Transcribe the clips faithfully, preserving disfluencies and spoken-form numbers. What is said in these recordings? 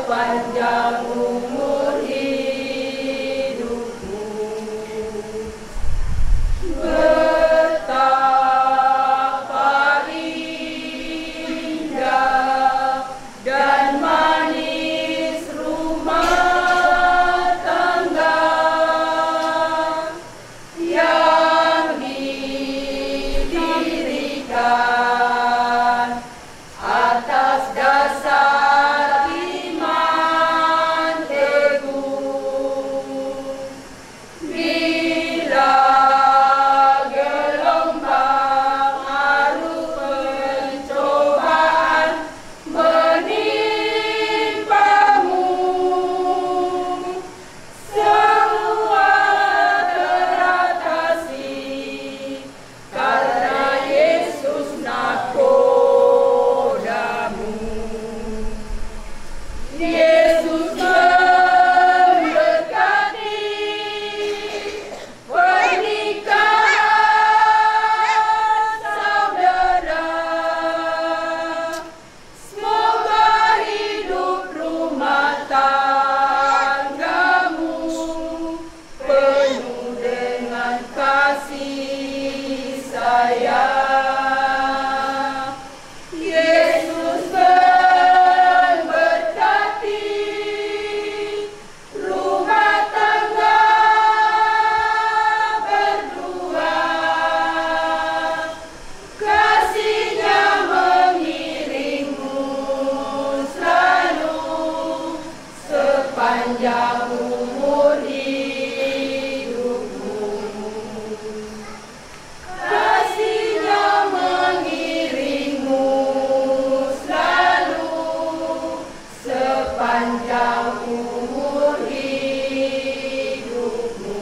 Panjang umur hidupmu. Betapa indah dan manis rumah tangga yang didirikan atas dasar iman teguh. Bila gelombang arus pencobaan menimpamu, semua teratasi karena Yesus nakodamu. Yesus memberkati pernikahan saudara. Semoga hidup rumah tanggamu penuh dengan kasih sayang. Yesus memberkati rumah tangga berdua. Kasih-Nya mengiringmu selalu sepanjang umur hidupmu. Kasih-Nya mengiringmu selalu sepanjang umur hidupmu.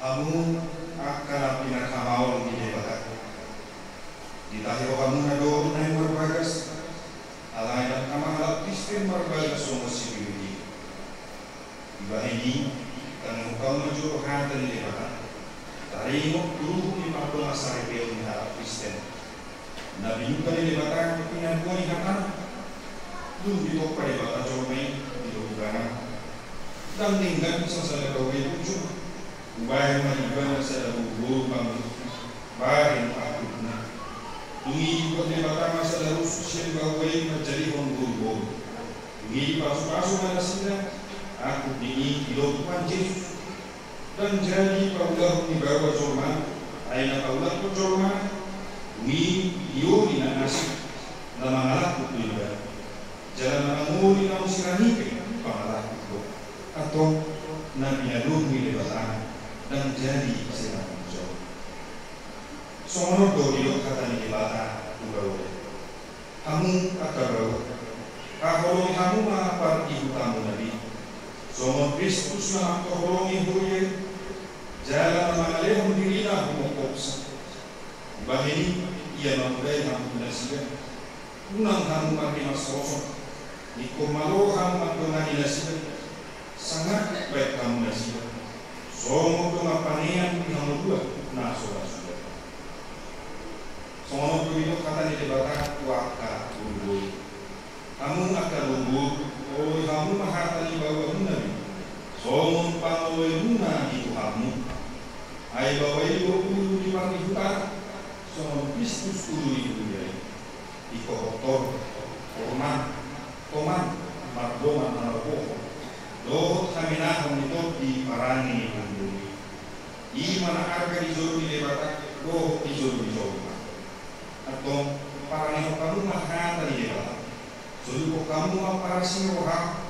Hamu angka na pinarhamaol ni Debata, ditahi rohamuna do naeng marbagas, alai ndang hamaol halak Kristen marbagas songon si Pinuhi. Dibahen i, tangihon hamu ma jolo hata ni Debata, taringot tu uhum ni pardongansaripeon ni halak Kristen. Na pinungka ni Debata pinadua ni hatana. Dung ditompa Debata jolma i di lobi baran, ndang denggan sasada gabe ujung. Hubahen ma di ibana sada boruboru panguluk, bahen angkupna. Dung i dibuat Debata ma sada rusu sian bahua i manjadihon boruboru. Dung i dipasupasu ma nasida angkup ni i di lobi Tuhan Jesus. Ndang jadi paulahon ni bahua jolma, ai na paulahon jolma, dung i dioli na asing na mangalangkup do ibana. Jala na mangoli na muse nipe pangalangkup do. Antong, na pinaluhut ni Debata ndang jadi sinamot jolma. Songon on do didok hata ni Debata tu bahua i. Hamu angka bahua, haholongi hamu ma pardihutamuna be, songon Kristus na mangkaholongi huria i, jala na mangalehon dirina humophopsa. Dibahen i, ia mamodai hamu tu nasida. Unang hamu marrimas rosok, ingkon malo hamu mandongani nasida. Sangap bahen hamu nasida, songon dongan panean di hamu dua na so ra suda. Songon on do didok hata ni Debata tu angka boruboru. Hamu angka boruboru, holoi hamu ma hata ni bahua Bawa i do ulu ni parnihuta, songon Kristus ulu ni huria i. Ingkon hot tor, hormat, toman, mardoman na marbohot, dohot haminahon ni tondi parange ni hulului. I ma na arga di jolo ni Debata dohot di jolo ni jolma. Antong, parangehon hamu ma hata ni Debata. Solukhon hamu ma parasi ni roham,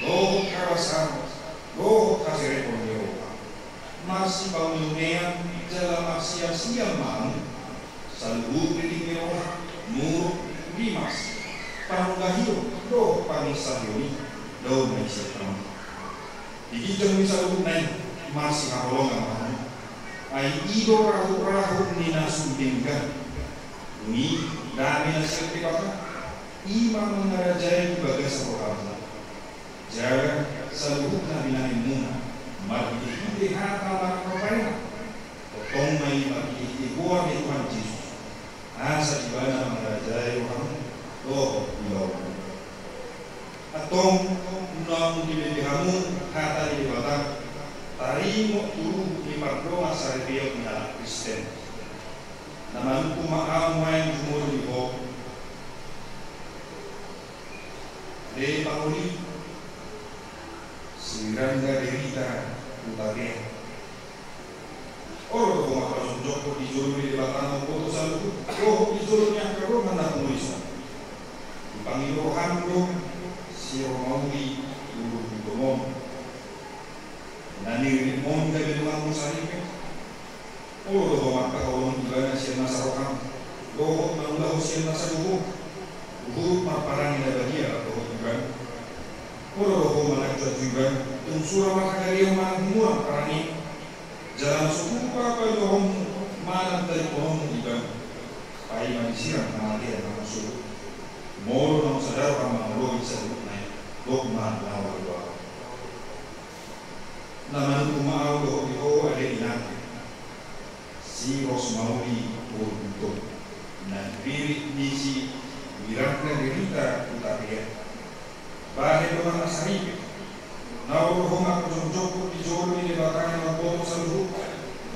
dohot habasaon, dohot haserepon ni roha. Marsipauneunean jala marsiasian ma hamu. Saluhut tingki ni roha, muruk, rimas, panunggahion dohot panginsahion i, dao ma i sian hamu. Di ginjang ni saluhutna i, marsihaholongan ma hamu. Ai i do rahut-rahut ni na sun denggan. Dung i, dame na sian Debata, i ma mangarajai di bagasan rohamu. Jaga saluhutna binahenmuna, marhite-hite hata marpapaena. Tongtong ma i marhite-hite goar ni Tuhan Jesus. Asa Ibana mangarajai rohamu dohot ulaonmu. Antong, nunga dibege hamu hata ni Debata, taringot tu ruhut ni pardongansaripeon ni halak Kristen. Na manungkun ma ahu nuaeng jumolo di ho. Ale pangoli, sirangga derita hutapea. Olo do ho mangkajongjongkon di jolo ni Debata na umboto saluhut, dohot di jolo ni angka dongan na pungu dison. Dipangido roham do si Romauli urutonmon, na niriritmon gabe donganmu saripe. Olo do ho mangkaholongi ibana sian nasa roham, dohot mangulahon sian nasa gogo, huhut marparange na badia dohot ibana. Olo do ho manganju-anju ibana, tung sura marhagaleon manang humuan parange. Jala na so tupa pangidoonmu manang talingkononmu ibana, paima disirang hamatean na mangsogot. Molo naung sada roham mangoloi saluhutna i, dok ma na olo do ahu. Na manungkun ma ahu dohot di ho ale inang, si Rosmauli Burbuto, na birit ni si Wirangga Derita Hutapea. Bahen do ma na saripe. Na olo do ho mangkajongjongkon di jolo ni Debata na umboto saluhut,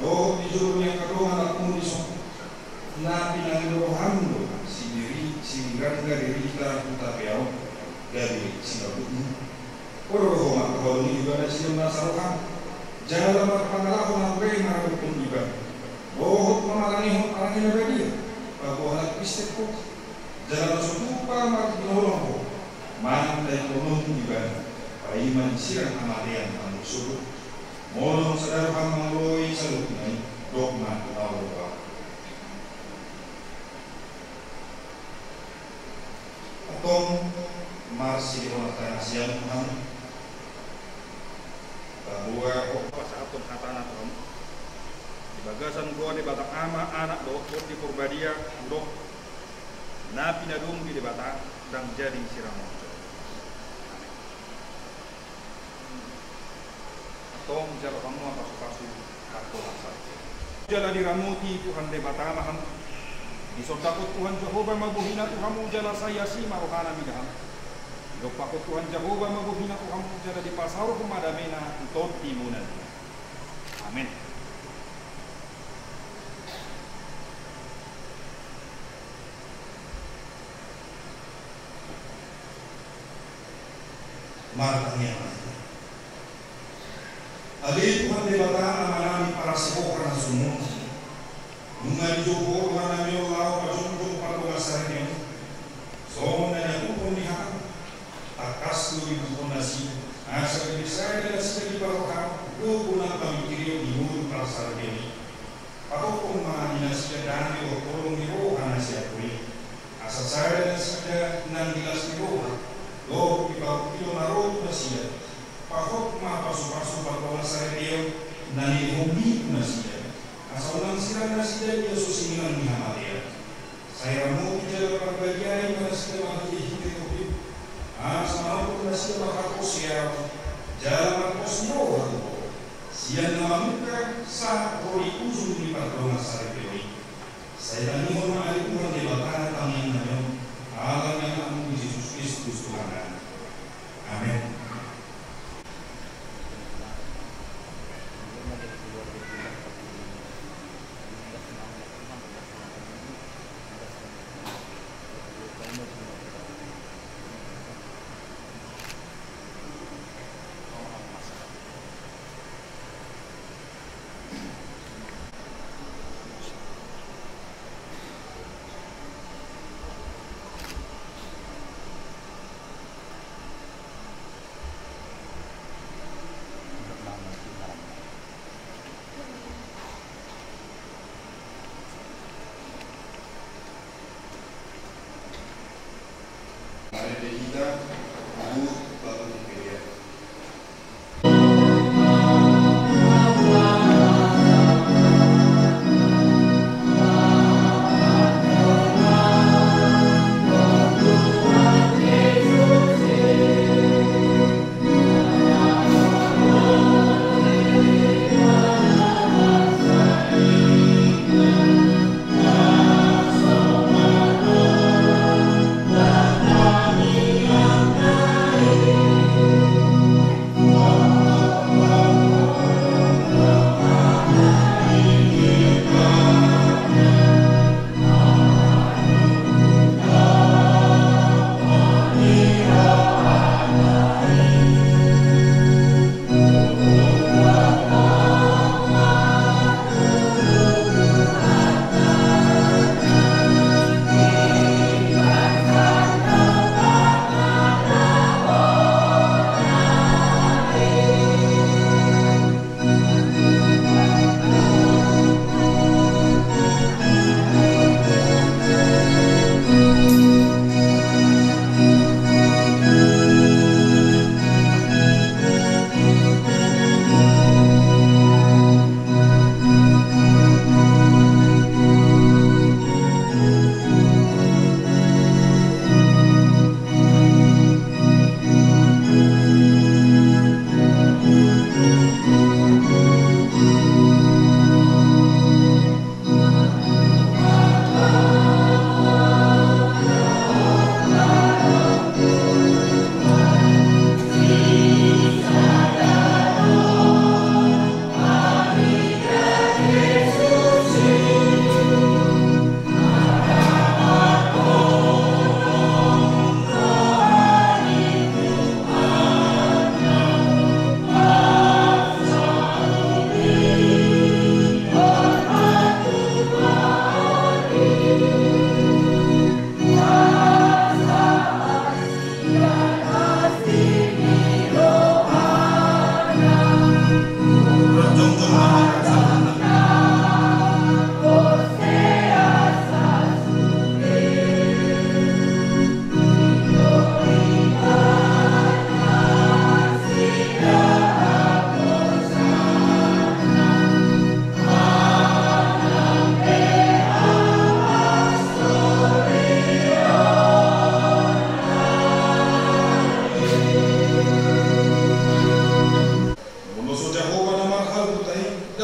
dohot di jolo ni angka dongan na pungu dison. Na pinangido roham do si Deri, si Wirangga Derita Hutapea on gabe sinamotmu. Olo do ho mangkaholongi ibana sian nasa roham, jala marpangalaho na ture maradophon ibana, dohot mamarangehon parange na badia paboa halak Kristen ho. Jala na so tupa marhinaholongan ho manang talingkononmu ibana, paima disirang hamatean na mangsogot. Molo naung sada roham mangoloi saluhutna i, dok ma na olo do ahu. Antong, marsilehonan tangihon ma hamu. Paboa ho pasahathon hatana tu hamu. Di bagasan goar ni Debata Ama, Anak dohot Tondi Porbadia, hudok, na pinadum di Debata, ndang jadi siramon. Amen. Antong jalo hamu ma pasu-pasu pardomuan. Jala diramoti Tuhan Debata ma hamu. Disondangkon Tuhan Jahowa ma bohina tu hamu jala sai asi ma rohana mida hamu. Didompakhon Tuhan Jahowa ma bohina tu hamu jala dipasaorhon ma damena tu tondimuna. Amen. Martangiang ma hita. Ale Tuhan Debata Amanami parasiroha na sumurung, nunga dijou Ho rohanami on laho pajongjong pardongansaripeon, songon na niaturhon ni hataM. Tangkas do ibuhon nasida, asa gabe sada nasida di parrohaM, gogo nang pamingkirion di ngolu parsaripeon i. Pahophop ma di nasida dame dohot holong ni roha na sian Ho i. Asa sada nasida nang di las ni roha dohot di parungkilon na ro tu nasida. Pahophop ma pasu-pasu pardongansaripeon na nilehonMi tu nasida, asa unang sirang nasida ia so sinirang ni hamatean. Sai ramoti jala parbadiai ma nasida marhite-hite topik, asa manopot nasida marhapos siaon jala marpos ni roha tu Ho, sian na mamungka sahat ro di ujung ni pardongansaripeon i. Sai tangihon ma ale Tuhan Debata tangiangnami on, ala ni AnakMu Jesus Kristus Tuhannami. Amen.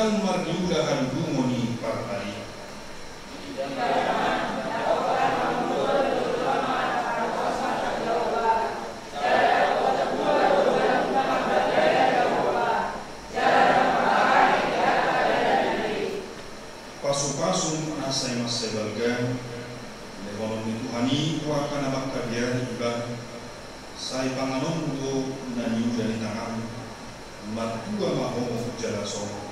Marniula haluduon ni parharian. Pasu-pasu asa i mansai balga, lehonon ni Tuhan i tu angka na mangkabiari ibana. Sai panganon do na niula ni tanganmu. Martua ma ho jala songon.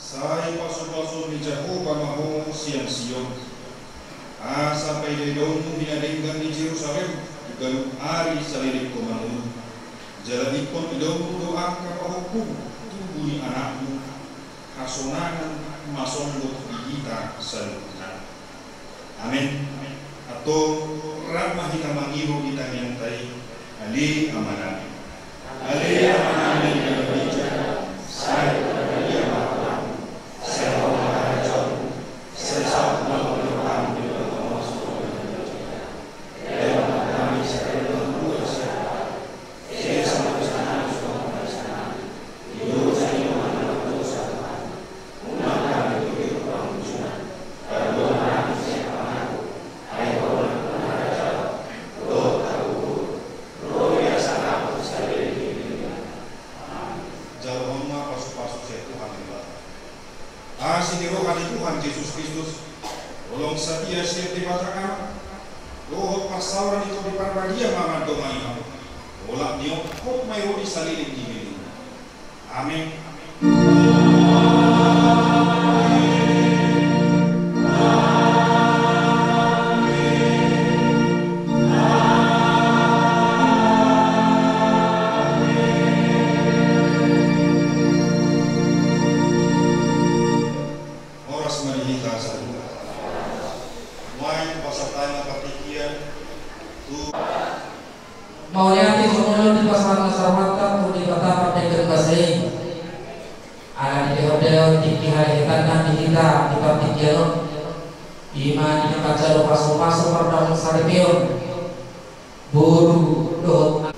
Sai pasu-pasu ni Jahowa ma ho sian Sion. Asa paida-idaonmu hinadenggan ni Jerusalem, di ganup ari saleleng ho mangolu. Jala ingkon idaonmu do angka pahompu tubu ni anakmu, hasonangan masonggot di hita saluhutna. Amen. Antong rap ma hita mangido di tangiangta i. Ale Amanami. Ale Amanami na di banua surga, sai hurajai ma goarmu, sai ro ma harajaonmu, sai saut ma goarmu di banua surga. Jalohon ma pasu-pasu sian Tuhan Debata. Asi ni roha ni Tuhan Jesus Kristus, holong satia sian Debata Ama, dohot parsaoran ni Tondi Parbadia ma mandongani hamu. Olat ni on hot ma i ro di saleleng ni lelengmu. Amen. Horas ma di hita saluhut. Nuaeng pasahat ma partingkian tu. Mauliate jo molo dipasahat na sarohanta tu Debata pardenggan basa i. Ala dilehon-lehon tingki hahehetanna di hita di partingkian on. Ima di na manjalo pasu-pasu mardongan saripeon. Boru dohot.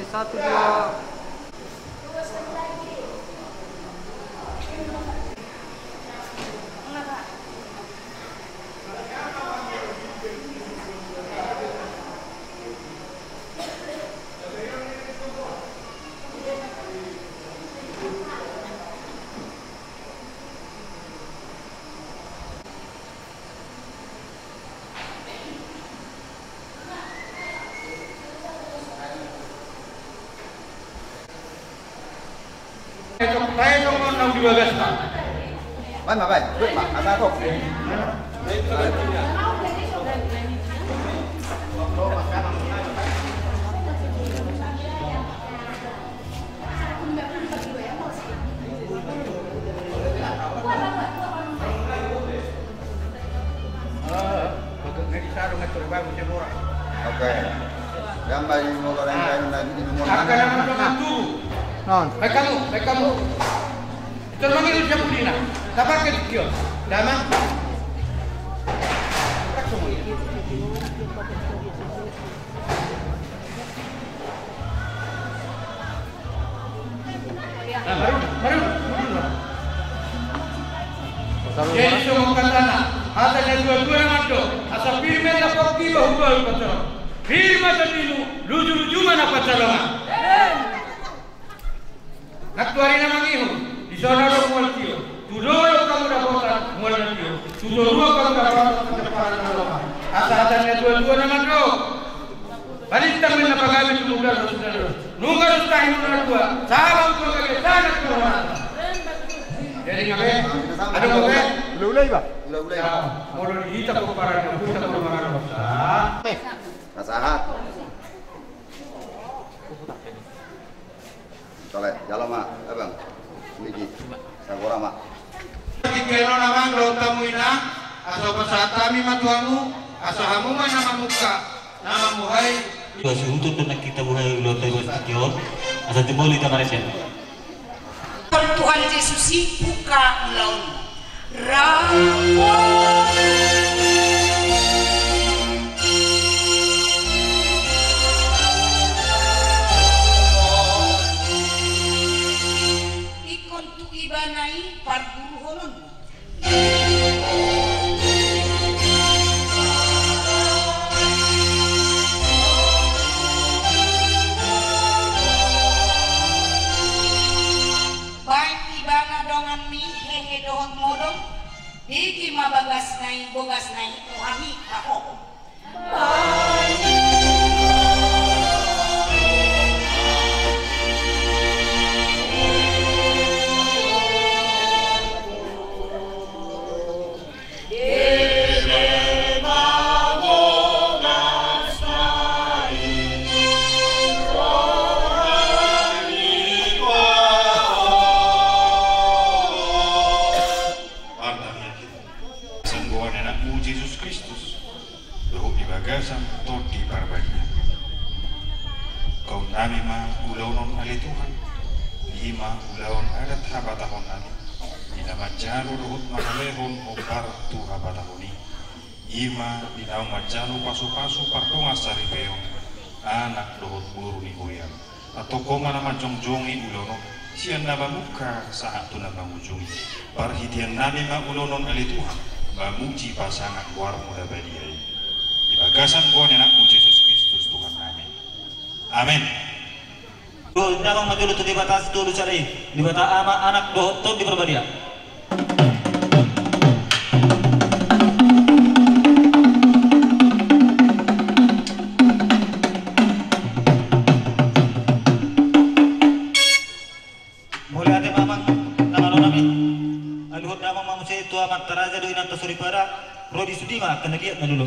Satu, dua. Baen ma, baen. Baen ma, asa tok. Oke. Jam bayi mau goreng kain lagi di rumah. Akan apa tu? Non. Baik kamu, baik kamu. Termanggil siapa dina? Tapakai kio. Damang. Baru, baru, baru. Jadi songon hatana, hata ni natuatua na mandok, asa pir ma na pongki, bahu bahu pansalongan. Pir ma tondimu, luju luju ma na pansalongan. Nang tu ari na mangihut, dison adong mual tio. Tu dolok hamu dapotan mual na tio. Tu toruan hamu dapotan pomparan na lomak. Asa hata ni natuatua na mandok. Balintang ma na pagabe tu muda ro suda ro. Nunga dos tahi muna dua. Sabang tu gabe sanak tu mata. Jadi ngabe? Ada ngabe? Ula-ula iba. Ula-ula iba. Molo di hita pomparan na buta molo mangaruh. Pasahat. Sole, jalo ma, abang. Miki, sagora ma. Tinggal on amang dohot hamu inang, asa pasahat hami ma tu hamu, asa hamu ma na mamungka, na mamuhai. Dua suhutun do nang hita muhai ulaonta di bagasan tingki on, asa jumolo hita marende. Tuhan Jesus i buka ulaon. Rangkot. Ingkon tu ibana i parguruhonon. Baen ibana donganmi hehe dohot modom, diki ma bagasna i, bogasna i tu hami hahohom. Sanggoan anakmu Jesus Kristus, dohot di bagasan Tondi Parbadia. Kaunami ma ulaonon ale Tuhan, i ma ulaon adat habatahonnami, di na manjalo dohot mangalehon hombar tu habatahon i. I ma di naung manjalo pasupasu pardongan saripeon, anak dohot boru ni huriam. Antong ho ma na manjongjongi ulaon on, sian na mamungka sahat tu na mangujungi. Parhiteannami ma ulaon on ale Tuhan, mamuji pasangap goarmu na badia i. Di bagasan goar ni anakmu Jesus Kristus Tuhannami. Amen. Dohot damang ma jolo tu Debata Sitolu Sada i, Debata Ama, Anak dohot Tondi Parbadia. Mauliate ma amang na malo nami. Aluhon damang ma muse tu amanta raja dohot inanta soripada, ro di sude ma angka na liat na lolo.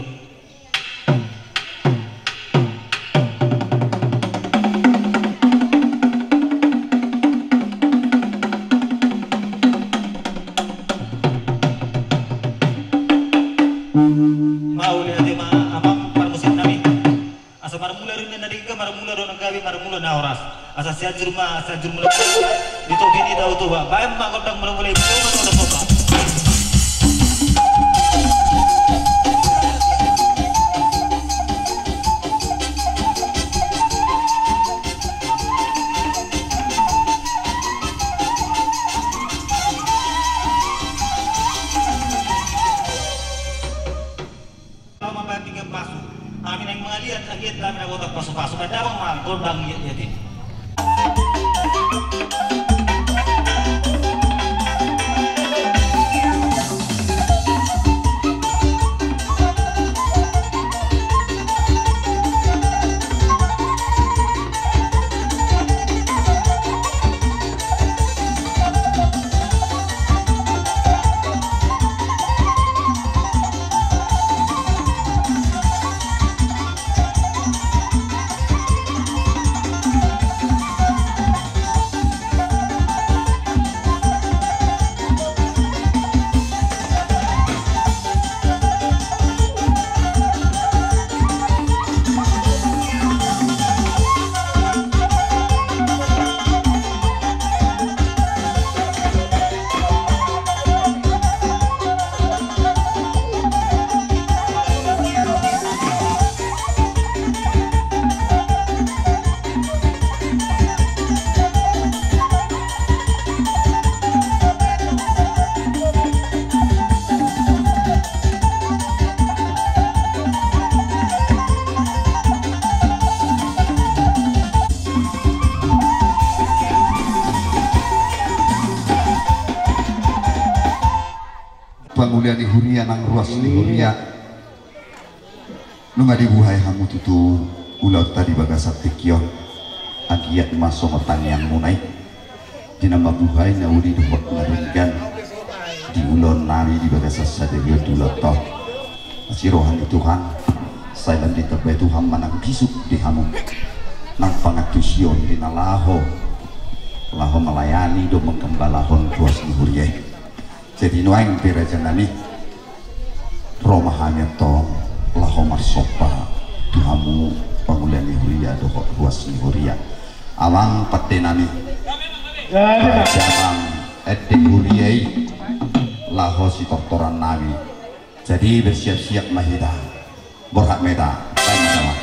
Mauliate ma amang parmusik nami. Asa marmula rinda na denggan, marmula dongan gabe, marmula na horas. Asa Sianjur ma, Sianjur Mula. Di topi ni Danau Toba, baen ma gondang mula-mula i, mula-mula Toba. Pasu-pasu ma damang ma gondang iat-iat i. Pangula ni huria nang ruas ni huria. Nunga dibuhai hamu tutu ulaonta di bagasan tingki on. Anggiat ma songon tangiangmuna i di na mambuhai na uli dohot na denggan di ulaon nami di bagasan sadari on di ulaonta on. Asi roha ni Tuhan, sai lam ditambai Tuhan ma nang bisuk di hamu, nang pangantusion di na laho, laho malayani dohot manghambalahon ruas ni huria i. Jadi nuaeng pe raja nami, ro ma hami antong laho marsomba tu hamu pangula ni huria dohot ruas ni huria. Amang pande nami, raja nang ende huria i, laho sitortoran nami. Jadi bersiap-siap ma hita. Borhat ma hita. Baen ma hita ma.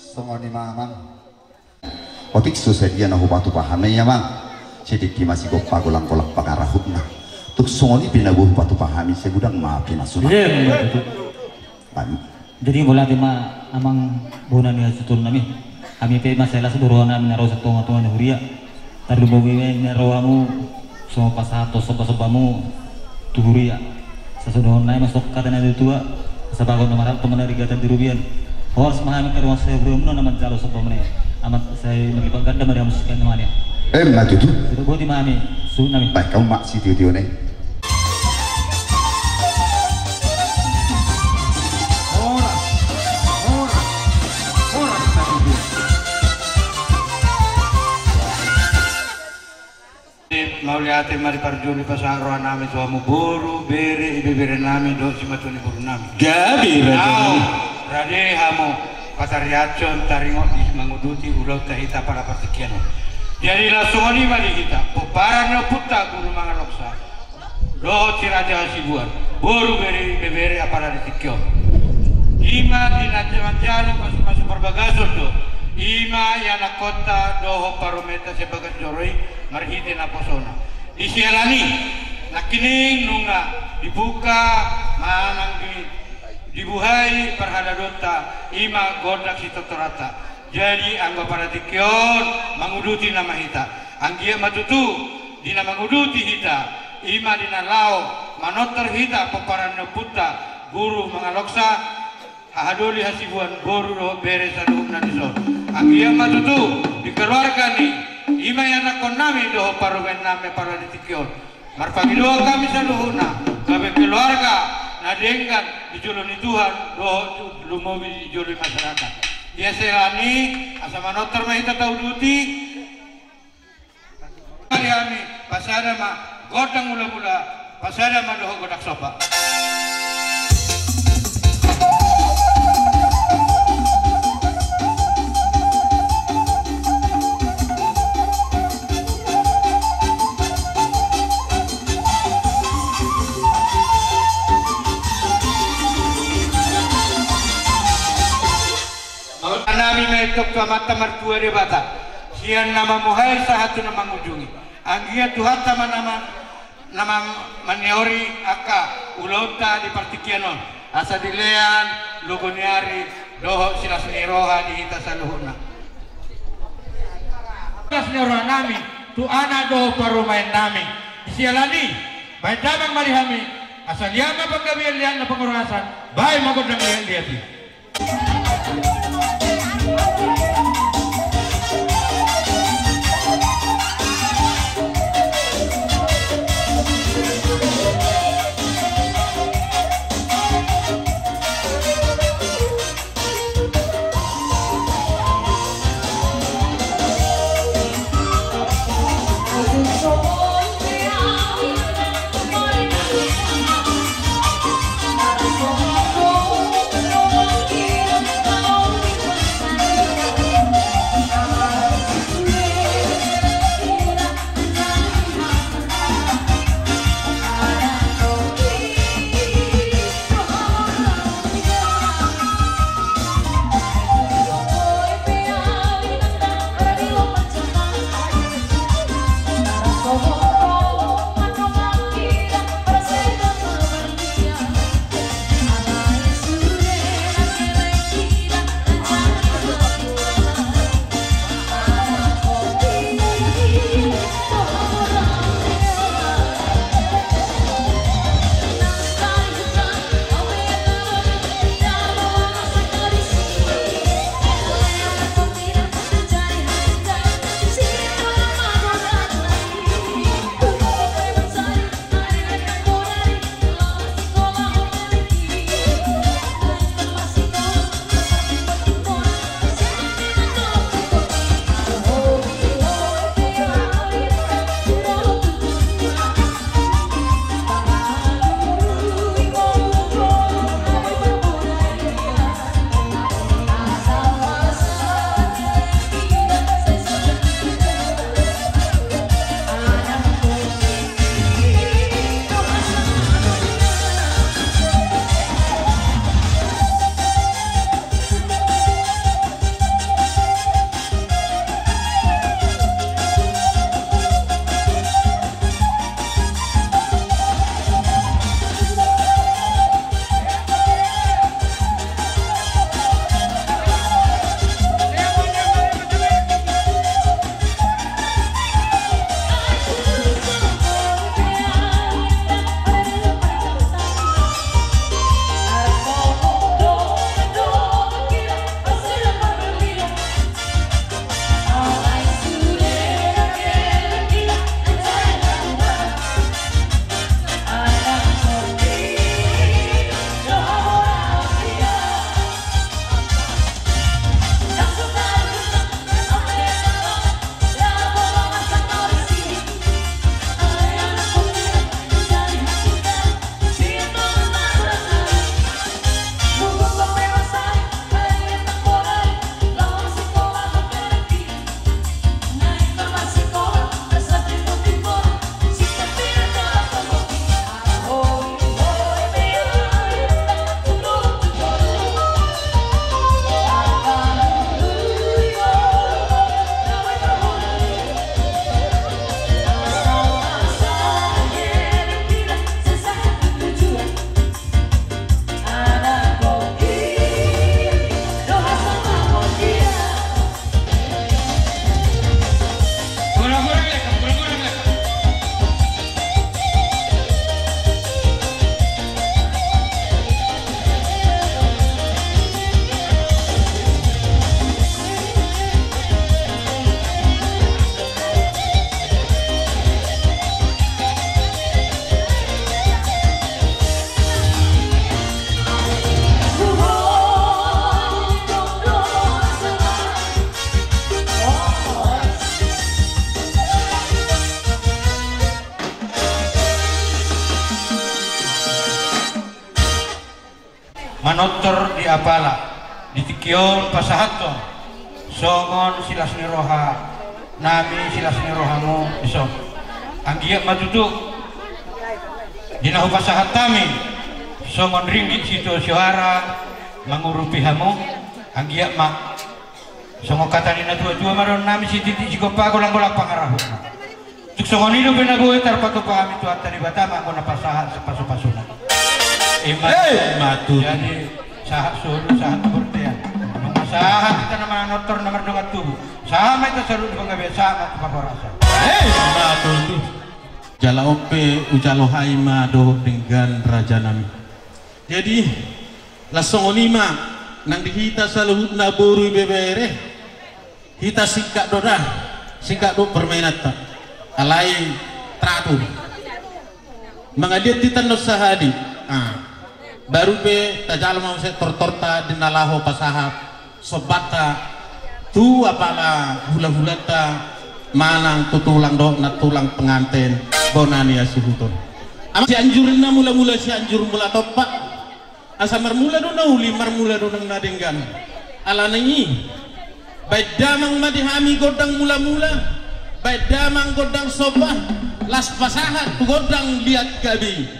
Songon i ma amang. Otik so sadia na hupatupa hami amang. Sidiki ma sigompa golang-golang pangarahutna. Tung songon i pe na boi hupatupa hami sai godang ma pinasunami. Jadi mauliate ma amang bona ni hasuhuton nami. Hami pe ma sai las do roha nami na ro sian tonga-tonga ni huria. Tarlumobi ma na ro hamu songon pasahat somba-sombamu tu huria. Sasuhut nami ma songon hata ni natua-tua, asa bagot na marhalto ma na rigatan di robean. Horas ma hami angka dongan sahurumuna na manjalo somba muna i. Amat sai marlipat ganda ma di hamu sian nuaeng. Emma tutu. Sude boti ma hami suhut nami. Baen hamu ma sitio-tio na i. Mauliate ma di parjolo, pasahat roha nami tu hamu boru, bere, ibebere nami dohot simatua ni boru nami. Gabe, Raja. Rade hamu patarihashon taringot di manguduti ulaonta hita pala partingkian on. Jadi laos songon i ma di hita, pomparan ni ompunta Guru Mangaloksa dohot Si Raja Hasibuan, boru, bere, ibebere apala di tingki on. I ma di na manjalo pasupasu parbagason do, i ma ianakkonta dohot parumaenta sian bagas joro i marhite naposona. Di siala ni i, nangkining nunga dibuka manang di, dibuhai parhaladaonta, i ma gondang sitortoranta. Jadi anggo pala tingki on manguduti nama hita. Anggiat ma tutu di na manguduti hita, i ma di na laho manortor hita pomparan ni ompunta Guru Mangaloksa, Hahadoli Hasibuan, boru dohot bere saluhutna dison. Anggiat ma tutu di keluarga ni, i ma ianakkon nami dohot parumaen nami pala di tingki on, marpangidoan hami saluhutna gabe keluarga na denggan di jolo ni Tuhan dohot lumobi di jolo ni masyarakat. Di siala ni i, asa manortor ma hita tauduti. Ari hami, pasada ma gondang mulamula, pasada ma dohot gondang somba. Mauliate nami ma i tu Amanta Martua Debata, sian na mamuhai sahat tu na mangujungi. Anggiat Tuhanta ma na man-, na man-, maniori angka ulaonta di partingkian on, asa dilean logo ni ari dohot silas ni roha di hita saluhutna. Silas ni roha nami tu anak dohot parumaen nami. Di siala ni i, bahen damang ma di hami, asa liat ma panggabean, liat ma pangurusan, bahen ma gondang liat-liat i. Manortor di apala, di tingki on pasahathon songon silas ni roha nami, silas ni rohamu dison. Anggiat ma tutu di na hupasahat hami songon ringgit sitio soara mangurupi hamu, anggiat ma songon hata ni na tuatua ma dohonon nami, sititi sigompa, golanggolang pangarahutna. Tung songon i dope na boi tarpatupa hami tu Tuhanta Debata ma anggo na pasahat sipasupasuna. Ima tutu. Jadi sahat solu, sahat tu bontean. Nunga sahat hita na manortor na mardongan tubu, sahat ma hita saluhut di panggabean, sahat ma tu parhorasan. Ima tutu. Jala on pe hujalo hami ma dohot denggan raja nami. Jadi, laos songon i ma nang di hita saluhutna boru ibebere, hita singkat do da, singkat do permainanta. Alai teratur. Mangaliat hita annon sahali. Ah. Baru pe tajalo ma muse tortorta di na laho pasahat sombanta tu apala hulahulanta manang tu tulang dohot nantulang penganten bona ni hasuhuton. Ama Sianjur ninna, mulamula Sianjur mula tompa. Asa marmula do na uli, marmula do nang na denggan. Alana i, baen damang ma di hami gondang mulamula, baen damang gondang somba, laos pasahat tu gondang liat gabe.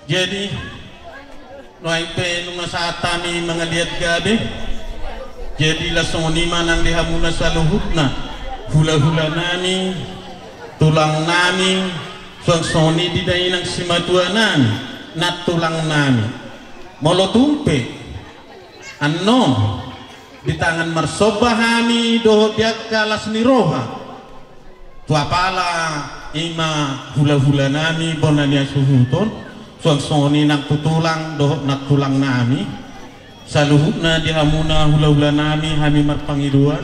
Jadi, nuaeng pe nunga sahat hami mangaliat gabe. Jadi, laos songon i ma nang di hamuna saluhutna, hulahula nami, tulang nami, suang songon i di dainang simatua nami, nantulang nami. Molo tung pe annon di tangan marsomba hami dohot di angka las ni roha tu apala, ima hulahula nami bona ni hasuhuton, suang songon i nang tu tulang dohot nantulang nami, saluhutna di hamuna hulahula nami, hami marpangidoan,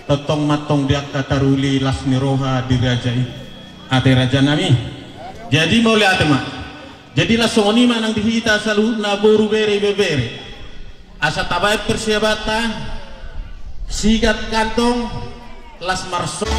tongtong ma antong di angka taruli las ni roha di raja i. Ate raja nami. Jadi mauliate ma. Jadi laos songon i ma nang di hita saluhutna boru, bere, ibebere. Asa tabaen persiapanta, sigat kantong, las marso-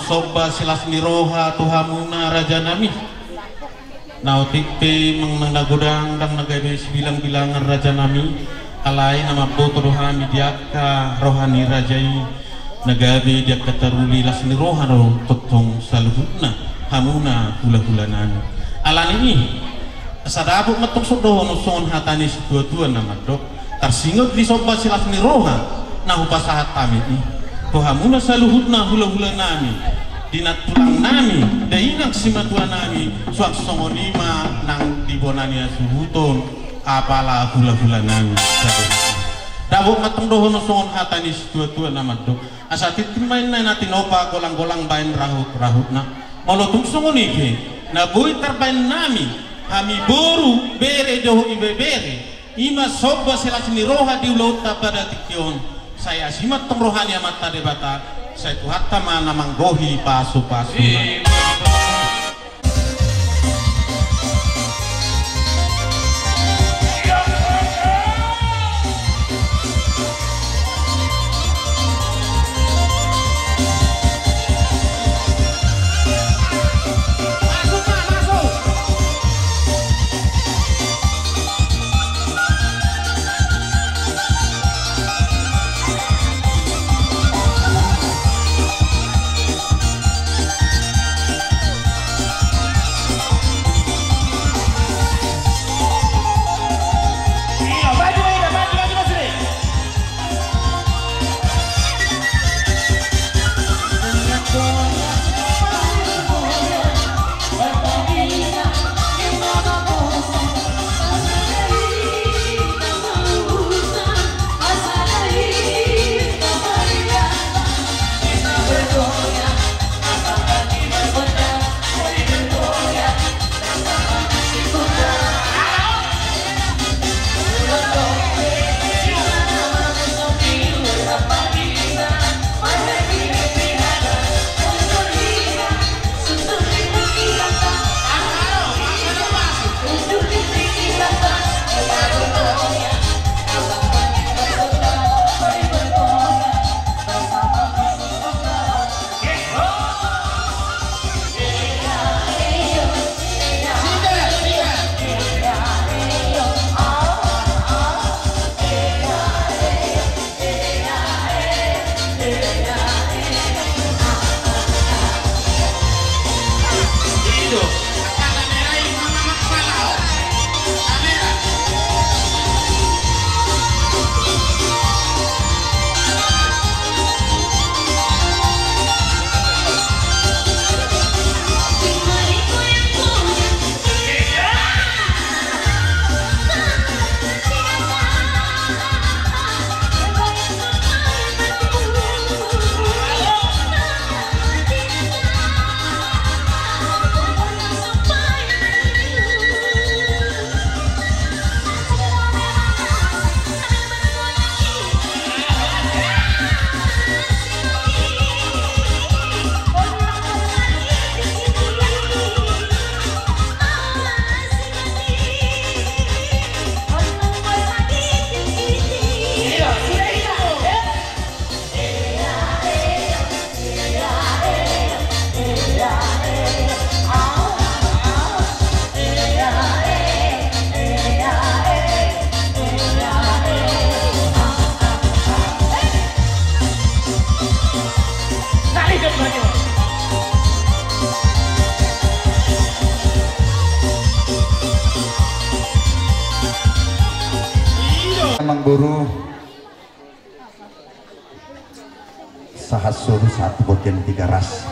Somba silas ni roha tu hamuna rajanami. Na otik pe manang na godang ndang na gabe sibilang-bilangan rajanami. Alai na mamboto do hami di angka roha ni raja i, na gabe di angka taruli las ni roha do tongtong saluhutna hamuna hula-hulanami. Alani i, asa dapot ma tong songon dohonon songon hata ni situa-tua na mandok: Tarsingot di somba silas ni roha na hupasahat hami i tu hamuna saluhutna hula-hulanami, di nantulangnami, dainang simatuanami, suang songon i ma nang di bona ni hasuhuton, apala hula-hulanami. Dapot ma tong dohonon songon hata ni situa-tua na mandok: Asa tintin ma inna na tinopa, golang-golang baen rahut-rahutna. Molo tung songon i pe, na boi tarbaen nami, hami boru, bere dohot ibebere, i ma somba silas ni roha di ulaonta pada tingki on. Sai asi ma tong roha ni Amanta Debata, sai Tuhanta ma na manggohi pasu-pasuna. Amangboru, sahat solu sahat tu bontean Tigaras.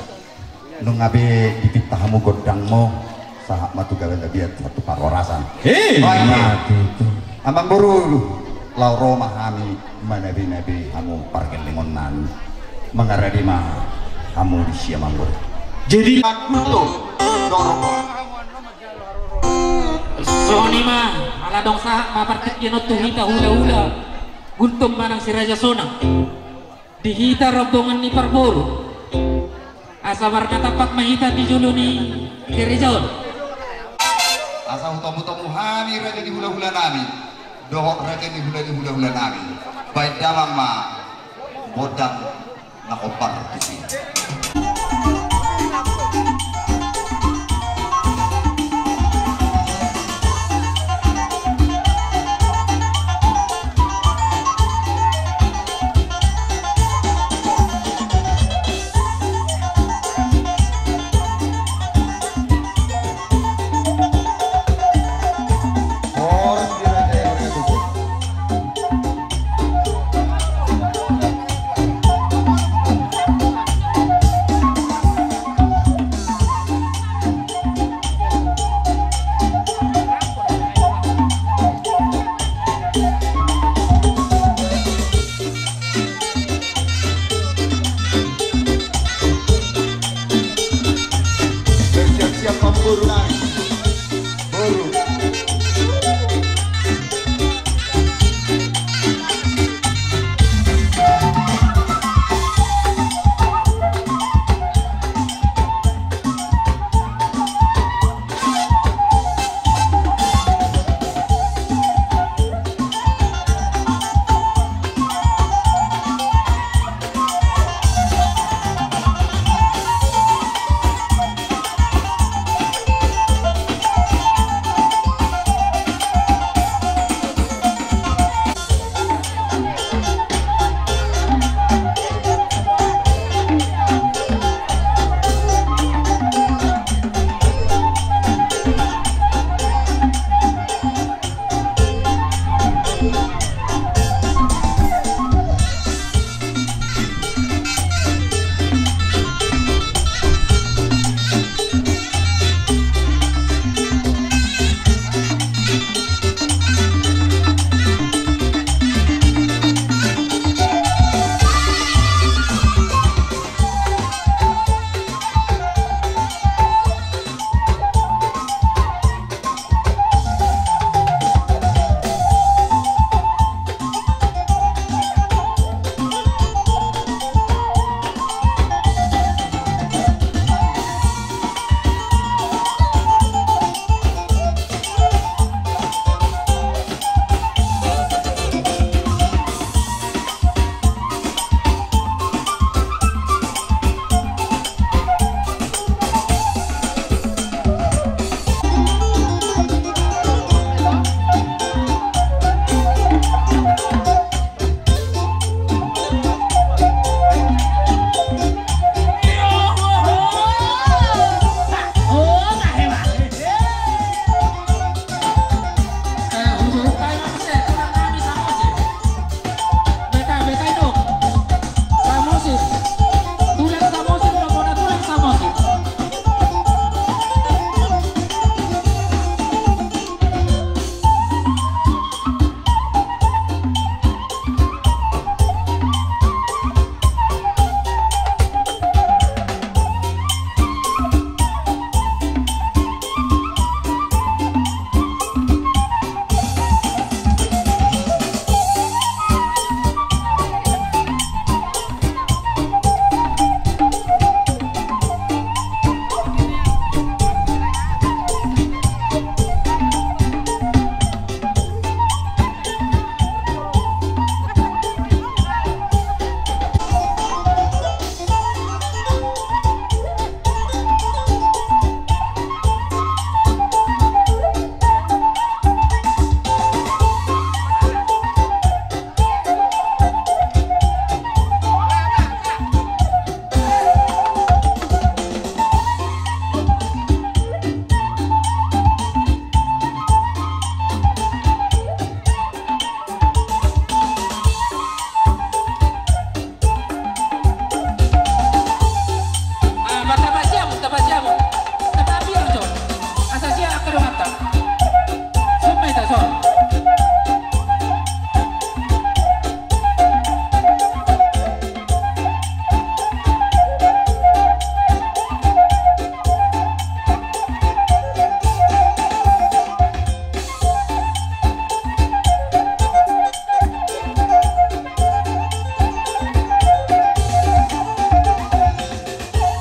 Nunga be dipinta hamu gondangmu, sahat ma tu gabe na biat, sahat tu parhorasan. Eh, oke. Amangboru, laho ro ma hami manabe-nabe hamu pargellengon nami. Mangarade ma hamu disi, Amangboru. Jadi, songon i ma, ala dong sahat ma partingkian on tu hita hula-hula Gultom manang si Raja Sonang, di hita rombongan ni parboru, asa marnatampak ma hita di jolo ni gereja on. Asa hutomu-tomu hami raja ni hula-hula nami dohot raja ni hula ni hula-hula nami, baen damang ma gondang na hombar tusi.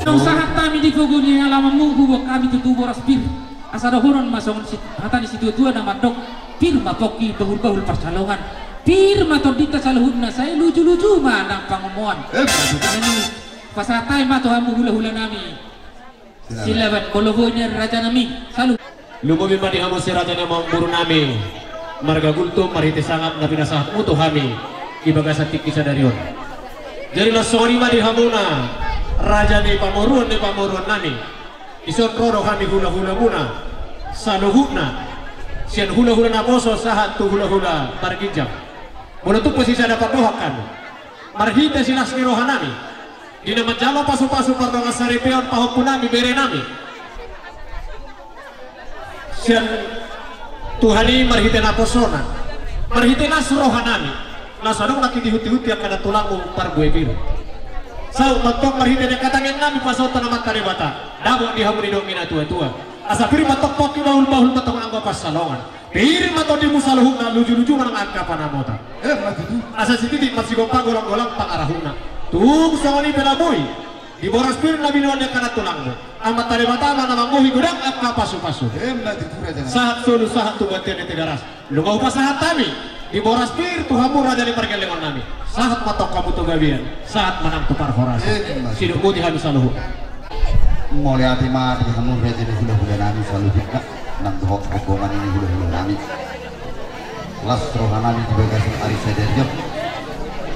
Nunga sahat hami di pogu ni alamanmu, huboan hami tutu boras pir. Asa dohonon ma songon si, hata ni situatua na mandok: Pir ma pongki, bahulbahul pansalongan. Pir ma tondinta saluhutna, sai lujuluju ma nang pangomoan. Eh, maksudna. Pasahat hami ma tu hamu hulahulanami. Silaban. Silaban, molo boi nian rajanami, saluhut. Lumobi ma di hamu si raja ni amangborunami marga Gultom marhite sangap na pinasahatmu tu hami di bagasan tingki sadari on. Jadi laos songon i ma di hamuna raja ni pamoruon ni pamoruonnami. Dison ro do hami hulahulamuna saluhutna, sian hulahula naposo sahat tu hulahula marginjang. Molo tung pe sisada pandohan hami marhite silas ni rohanami, di na manjalo pasupasu pardongansaripeon pahompunami berenami sian Tuhan i marhite naposona, marhite las rohanami, na so adong nangkin dihutihut angka na tulangmu parbue pir. Saut ma antong marhite ni angka tangihonnami pasahathon Amanta Debata, dapot di hamu nidok ni na tuatua. Asa pir ma antong pongki, bahulbahul ma antong anggo pansalongan. Pir ma tondimu saluhutna, lujuluju ma nang angka panamota. Eh, ma tutu. Asa sititi marsigompa, golanggolang pangarahutna. Tung songon i pe na boi di boras pir na binoan ni angka na tulangmu, Amanta Debata ma na manggohi godang angka pasupasu. Eh, ma tutu raja. Sahat solu, sahat tu bontean ni Tigaras. Nunga hupasahat hami di boras pir tu hamu raja ni pargellengonnami. Sahat ma antong hamu tu gabean, sahat ma nang tu parhorasan. Eh, ma tutu. Sidok boti hami saluhut. Mauliate ma di hamu raja ni hulahulanami saluhutna, nang dohot rombongan ni hulahulanami. Las rohanami di bagasan ari sadari on,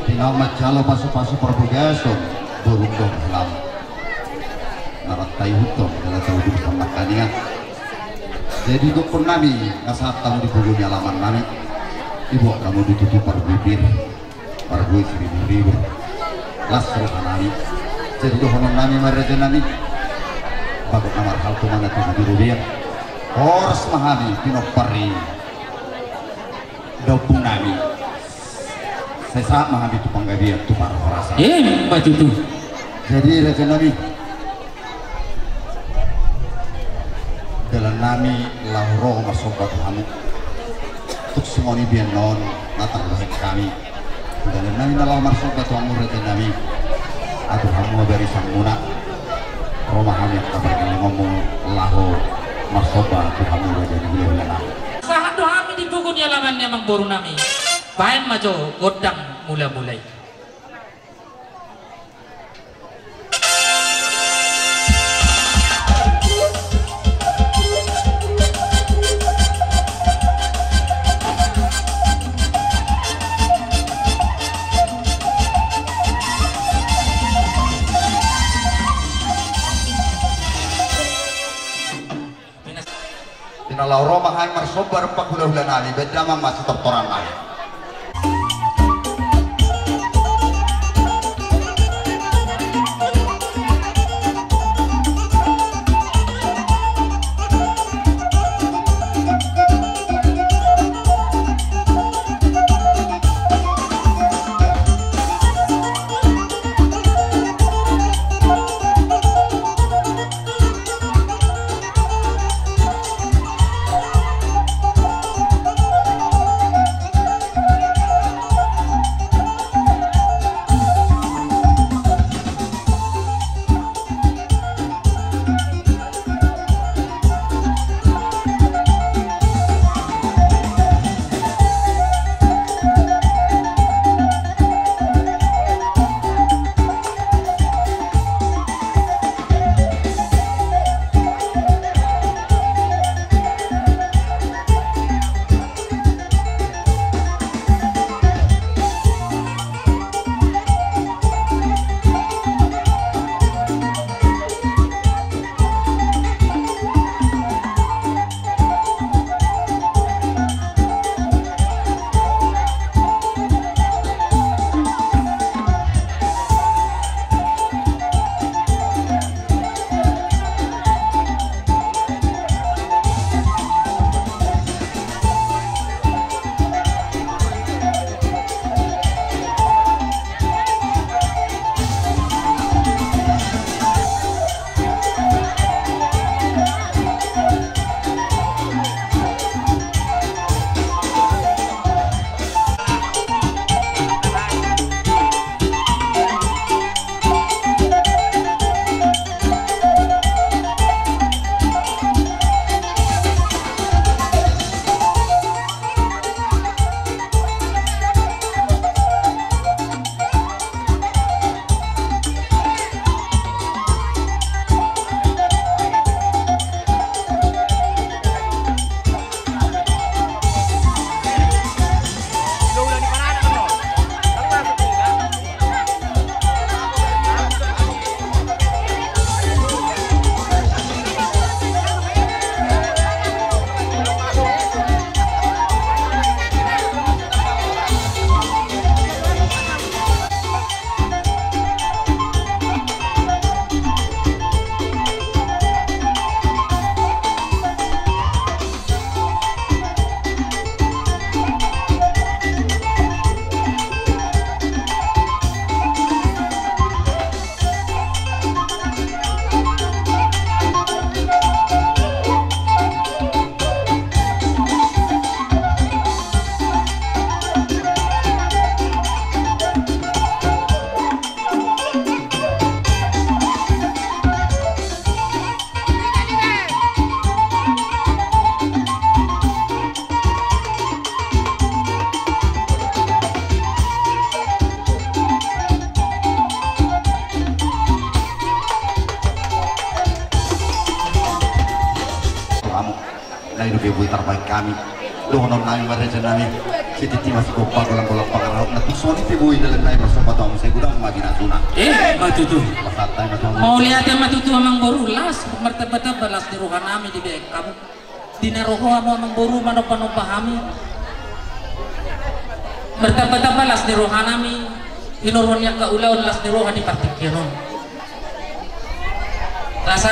di na manjalo pasupasu parbagason borungku, halaman na rantaihuthon jala taudukhon nangkaningan. Jadi gokhonnami na sahat hamu di pogu ni alamannami, diboan hamu di tutu parbue pir, parbue siriburribur. Las rohanami. Jadi dohononnami ma rajanami, bagot na marhalto ma na tubu di robean. Horas ma hami pinompar ni da ompungnami. Sai sahat ma hami tu panggabean, tu parhorasan. Eh, ma tutu. Jadi rajanami, dalannami laho ro marsomba tu hamu. Tung songon i bianna on na tarbahen hami. Dalannami na laho marsomba tu hamu rajanami. Atur hamu ma barisanmuna. Ro ma hami angka pargellengonmu laho marsomba tu hamu raja ni hulahulanami. Sahat do hami di pogu ni alaman ni amangborunami. Baen ma jo gondang mulamula i. Di na laho ro ma hami marsomba dompak hulahulanami, baen damang ma sitortorannami. Dope boi tarbaen hami dohonon nami ma raja nami. Sititi ma sigompa, golang-golang pangarahutna, tung songon i pe boi dalan nami marsomba tu hamu, sai godang ma ginasuna. Eh, ma tutu. Pasahat ma tu hamu. Mauliate ma tutu amangboru, las martamba-tamba las ni roha nami dibaen hamu. Di na ro hamu amangboru manomba-nomba hami, martamba-tamba las ni roha nami. Hinorhon ni angka ulaon las ni roha di partingkian on. Rasa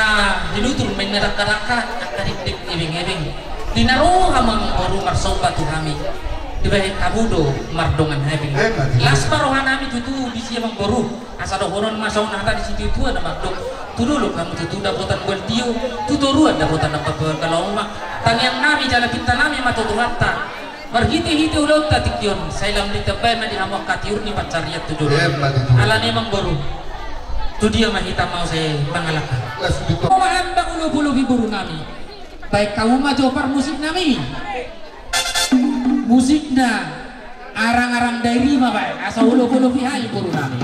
hilutur ma inna dangka-dangka, angka dikdik ebeng-ebeng. Di na ro hamu amangboru marsomba tu hami, dibaen hamu do mardongan hepeng. Eh, ma tutu. Las ma roha nami tutu disi amangboru. Asa dohonon ma songon hata ni situatua na mandok: Tu dolok hamu tutu dapotan bual tio, tu toruan dapotan na pabual galomak. Tangiang nami jala pinta nami ma tu Tuhanta, marhite-hite ulaonta tingki on, sai lam ditambai ma di hamu angka tiur ni pansarian tu jolo. Eh, ma tutu. Alani i amangboru, tu dia ma hita muse mangalangka? Las tutu. Molo hambang ulo-ulo di boru nami, baen hamu ma jo parmusik nami. Musikna arang-arang dairi ma baen, asa ulo-ulo di hami boru nami.